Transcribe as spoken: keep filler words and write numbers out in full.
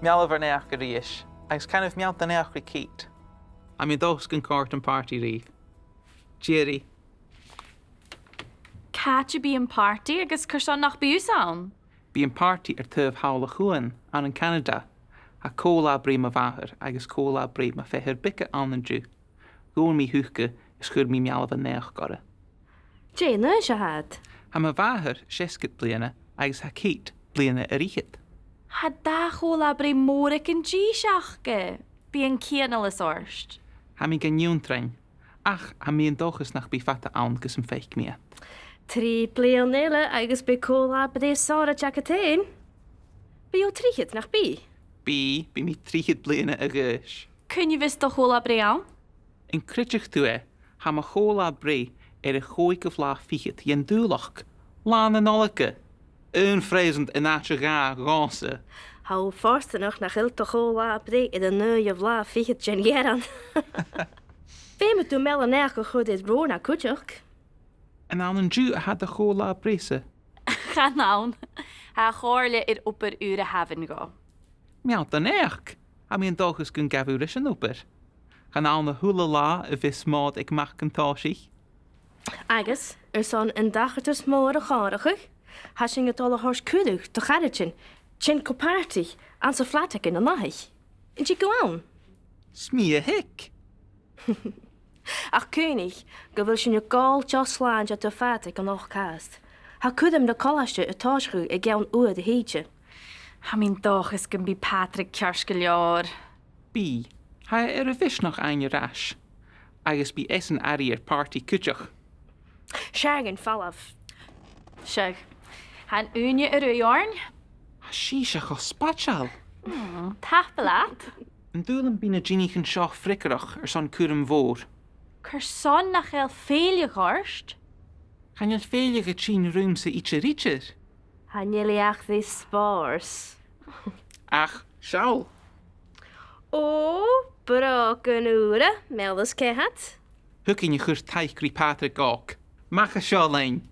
Meal do naidheachd a-rithist, agus canaibh meal do naidheachd ri Ceit. Tha mi an dòchas gun còrd am pàrtaidh ribh. Tìoraidh. Càit am bi am pàrtaidh agus carson nach bi thusa ann? Bidh am pàrtaidh air taobh thall a' chuain, ann an Canada. Tha co-là-breith mo mhàthar agus co-là-breith mo pheathar beaga ann an-diugh. Dh'fhòn mi thuca is chuir mi meal do naidheachd orra. Dè an aois a tha iad? Tha mo mhàthair seasgad bliadhna agus tha Ceit bliadhna air fhichead. Tha dà cho-là-breith mòr aig an dithis aca. Bidh an cianalas ort. Tha mi gan ionndrainn, ach tha mi an dòchas nach bi fada ann gus am faic mi iad. Trì bliadhna eile agus bidh co-là-breith sònraichte agad fhèin. Bidh thu trithead, nach bi? Bidh, bidh mi trithead bliadhna a dh'aois. Cuin a bhios do cho-là-breith ann? An creideadh tu e, tha mo cho-là-breith air a' chòigeamh latha fichead dhen Dùbhlachd, Là na Nollaige. Aon phreusant an àite a dhà dhòmhsa. Tha thu fortanach nach eil do cho-là-breith air an naoidheamh latha fichead dhen Ghearran. Feumaidh tu meal do naidheachd a chur air Rona cuideachd. An ann an-diugh a tha do cho-là-breith-sa? Chan ann. Tha a chomhairle air obair ùr a thabhann dhomh. Meal do naidheachd, tha mi an dòchas gun gabh thu ris an obair. Chan ann a h-uile latha a bhios Mòd aig mac an tòisich. Agus, airson an tachartas mòr a chomharrachadh, tha sinn a' dol a thoirt cuireadh do charaidean tighinn gu pàrtaidh anns a' flat againn a-nochd. An tig thu ann? 'S mi a thig. Ach cuimhnich gu bheil sinn a' gabhail deoch-slàinte do Phàdraig a-nochd cuideachd. Tha cuirm na colaiste a' tòiseachadh an ceann uair a thìde. Tha mi an dòchas gum bi Pàdraig ceart gu leòr. Bidh. Tha e air a mhisneachd fhaighinn air ais. Agus bidh esan airidh air pàrtaidh cuideachd. Seadh, an falbh. Seadh. Tha an ùine air ruith oirnn. Tha sibhse cho spaideil. Mm, tapadh leat. An dùil am bi na dìnichean seo freagarrach airson cuirm mhòr? Carson nach eil fèileadh ort? Chan eil fèileadh a' tighinn riumsa idir idir. Chan eil i ach ri spòrs. Ach seall. Ò, brògan ùra, meal is ceithir. Thugainn a chur taic ri Pàdraig òg. Mach à seo leinn.